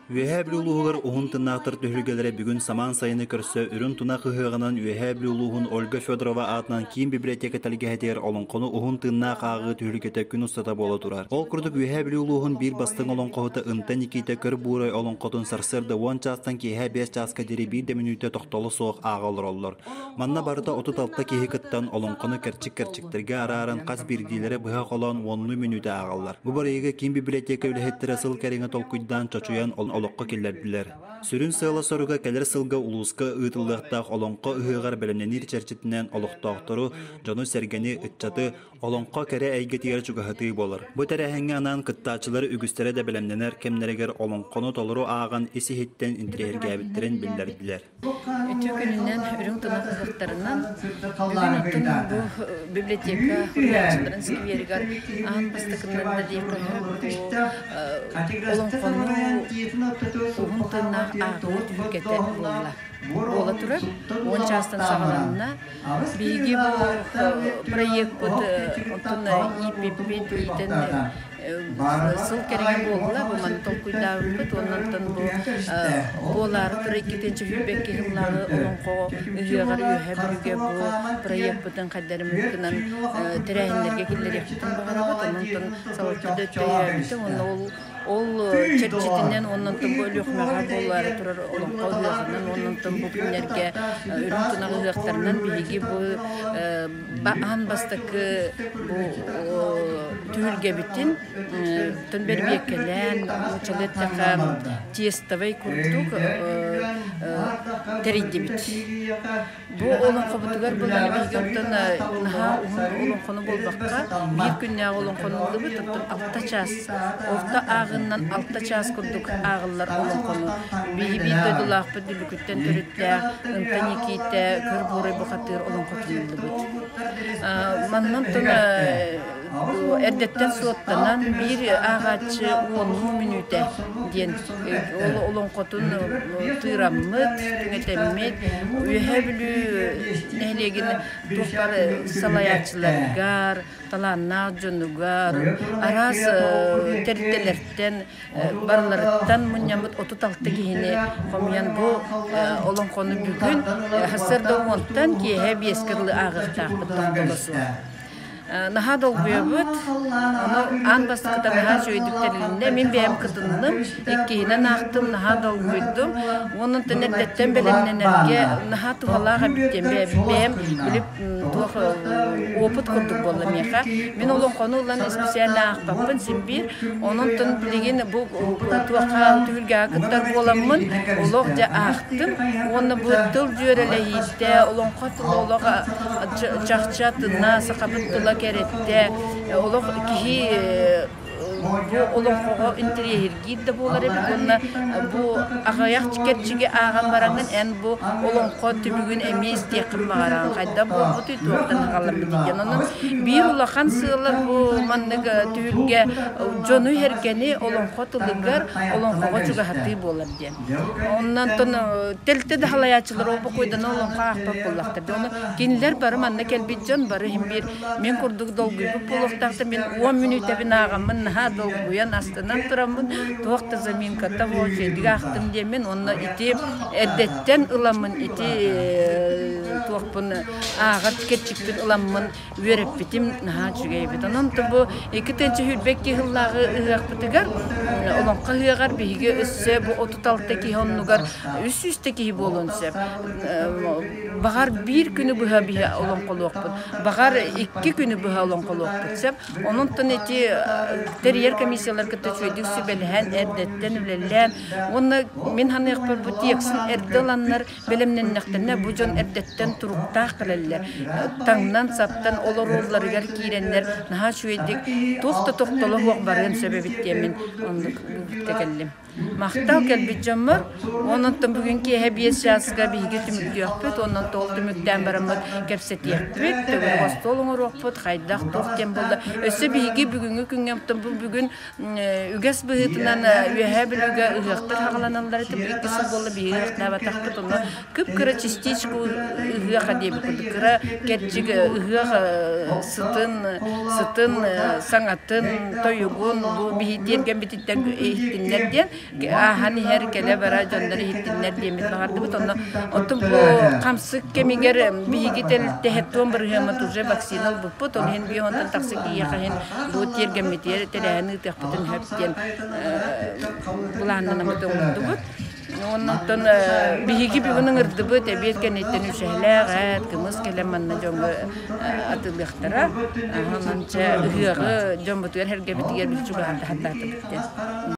Үөһээ Бүлүү улууһугар уһун тыыннаахтар түһүлгэлэрэ бүгүн самаан сайыны көрсө Үрүҥ тунах ыһыаҕынан Үөһээ Бүлүү улууһун Ольга Федорова аатынан киин библиотека тэлгэһэтигэр олоҥхону уһун тыыннаах ааҕыы түһүлгэтэ күн устата буола турар. Ол курдук Үөһээ Бүлүү улууһун биир бастыҥ олоҥхоһута Ынта Никита Көр Буурай олоҥхотун сарсыарда 10 чаастан киэһэ 5 чааска диэри биир да мүнүүтэ тохтоло суох ааҕа олороллор. Манна барыта 36 киһи кыттан олоҥхону кэрчик-кэрчиктэргэ арааран хас биирдиилэрэ быһа холоон уоннуу мүнүүтэ ааҕаллар. Бу барыйыга киин библиотека үлэһиттэрэ сыл кэриҥэ толкуйдаан чочуйан олоххо киллэрдилэр. Сүрүн сыала-соруга кэлэр сылга улууска ыытыллыахтаах Олоҥхо ыһыаҕар бэлэмнэниир чэрчитинэн олохтоохтору, дьону-сэргэни, ыччаты Олоҥхо кэрэ эйгэтигэр чугаһатыы буолар. Бу тэрээһиҥҥэ анаан кыттааччылар үгүстэрэ да бэлэмнэнэр кэмнэригэр олоҥхону толору ааҕан ис-иһиттэн интэриэһиргээбиттэрин биллэрдилэр. Үтүө күнүнэн үрүҥ тунах ыһыахтарынан бүгүн оттон бу библиотека суруйааччыларын скверигэр аан бастакынан да диэххэ сөп бу олоҥхону уһун тыыннаах ааҕыы түһүлгэтэ буолла. Буола турар. 10 чаастан саҕаланна. Биһиги бу проекпыт оттон ииппиппит иитэн сыл кэриҥэ буолла бу маны толкуйдаабыппыт уонна онтон бу буолаары турар иккитинчи сүүрбэкки сыллааҕы олоҥхо ыһыаҕар үөһэ бүлүүгэ бу проекпытын хайдарыммытынан тэрээһиннэргэ киллэриэхпитин баҕарабыт онон салалта да өттөйөөбүтэ уонна ол ол чэрчитинэн уонна онтон бу Өлүөхүмэҕэ буолаары турар олоҥхо ыһыаҕынан уонна онтон бу күннэргэ үрүҥ тунах ыһыахтарынан биһиги бу аан бастакы бу түһүлгэбитин тон бэрбиэккэлээн нууччалыы эттэххэ тестовай курдук тэрийдибит. Бу олоҥхобутугар былыргы биһиги оттон наһаа уһун олоҥхону буолбакка, биир күннээҕи олоҥхону ыллыбыт, оттон алта чаас, орто ааҕынынан алта чаас курдук ааҕыллар олоҥхону. Биһи биир дойдулаахпыт Дүллүкүттэн төрүттээх Ынта Никиитэ Көр Буорай бухатыыр олоҥхотун ыллыбыт. Манна оттон эрдэттэн суоттанан биир ааҕааччы уоннуу мүнүүтэ диэн ол олоҥхотун тыыраммыт, түҥэтэммит, Үөһээ Бүлүү нэһилиэгин туох баар салайааччыларыгар, талааннаах дьонугар, араас тэрилтэлэртэн барыларыттан мунньаммыт 36 киһини хомуйан бу олоҥхону бүгүн сарсыарда уонтан киэһэ биэскэ дылы ааҕыахтаахпыт тохтоло суох. Наһаа долгуйабыт. Ону аан бастакыта наһаа үчүгэйдик тэрилиннэ. Мин бэйэм кытынным, иккиһинэн аахтым, наһаа долгуйдум. Уонна онтон эрдэттэн бэлэмнэнэргэ наһаа туһалаах эбит диэн бэйэм били туох опыт курдук буолла миэхэ. Мин олоҥхону ылан исписээлинэ аахпаппын син биир. Онон билигин бу туохха түһүлгэҕэ кыттар буоламмын олох дьэ аахтым. Уонна бу тыл дьүөрэлэһиитэ, олоҥхо тыла олох чахчы атына, сахабыт тыла кэрэттэ, олох киһи бу олоҥхоҕо интэриэһиргиир да буолар эбит уонна бу аҕыйах кэрчиги ааҕан бараҥҥын эн бу олоҥхо түмүгүн эмиэ истиэххин баҕараҕын хайдах буолбутуй туохтан аҕаламмытый диэн онон биир улахан сыала бу маннык түһүлгэ дьону сэргэни олоҥхо тылыгар олоҥхоҕо чугаһатыы буолар диэн Оннон тэлтэ да халайааччылар ол бокуойдана олоҥхо аахпат буоллахтар. Ону кинилэр бары манна кэлбит дьон бары иһин биир мин курдук долгуйбут буолуохтаахтар. Мин 10 мүнүүтэбин ааҕаммын наһаа долгуйан астынан тураммын туох да заминката буолчуйдук аахтым диэммин уонна ити эрдэттэн ыламмын ити туохпун ааҕар кэрчикпин ыламмын үөрэппитим наһаа үчүгэй эбит. Онон бу 2022 сыллааҕы ыһыахпытыгар Олоҥхо ыһыаҕар биһиги өссө бу 36 киһи оннугар 300 киһи буолуон сөп. Баҕар биир күнү быһа биһи олоҥхолуохпут, баҕар икки күнү быһа олоҥхолуохпут сөп. Онон ити тэрийэр комиссиялар кытта үчүгэйдик сүбэлэһэн, эрдэттэн үлэлээн уонна мин саныахпар бу текстин эрдэ ыланнар Бэлэмнэннэхтэринэ бу дьон эрдэттэн туруктаах кэлэллэр. Таҥнан-саптан олорууларыгар киирэннэр наһаа үчүгэйдик туох да тохтоло суох барыан сөп эбит диэммин оннук кэллим. Махтал кэлбит дьоммор. Онон бүгүн киэһэ 5 чааска биһиги түмүктүөхпүт. Онон ол түмүктээн бараммыт кэпсэтиэхпит, төгүрүк остуол оҥоруохпут, хайдах туох диэн буолла. Өссө биһиги бүгүҥҥү күҥҥэ бу бүгүн Үгэс быһыытынан Үөһээ Бүлүүгэ ыһыахтар хаҕаланаллар этэ. Бу икки сыл буолла биһиги ыһыахтаабатахпыт. Онно кып-кыра частичку ыһыаха диэбит курдук кыра кэрчик ыһыах сытын сытын саҥатын тойугун бу биһи тиэргэммититтэн иһиттиннэр диэн ааһан иһэр кэлэ-бара дьоннор иһиттиннэр диэммит баҕардыбыт. Онно оттон бу хамсык кэмигэр биһиги тэрилтэһэттуон бырыһыаммыт уже вакцина ылбыппыт. Ол иһин биир онтон тахса киһиэхэ иһин бу тиэргэммитигэр тэрээһин ыытыахпытын сөп диэн былааннанаммыт оҥордубут. Оннуттан биһиги бүгүн ыҥырдыбыт эбиэт кэнниттэн үсэһэлээх эт, кымыс кэлэн манна дьоҥҥо атыылыахтара. Онон чэ ыһыаҕы дьоммутугар-сэргэбитигэр чугаһата сатаатыбыт диэн.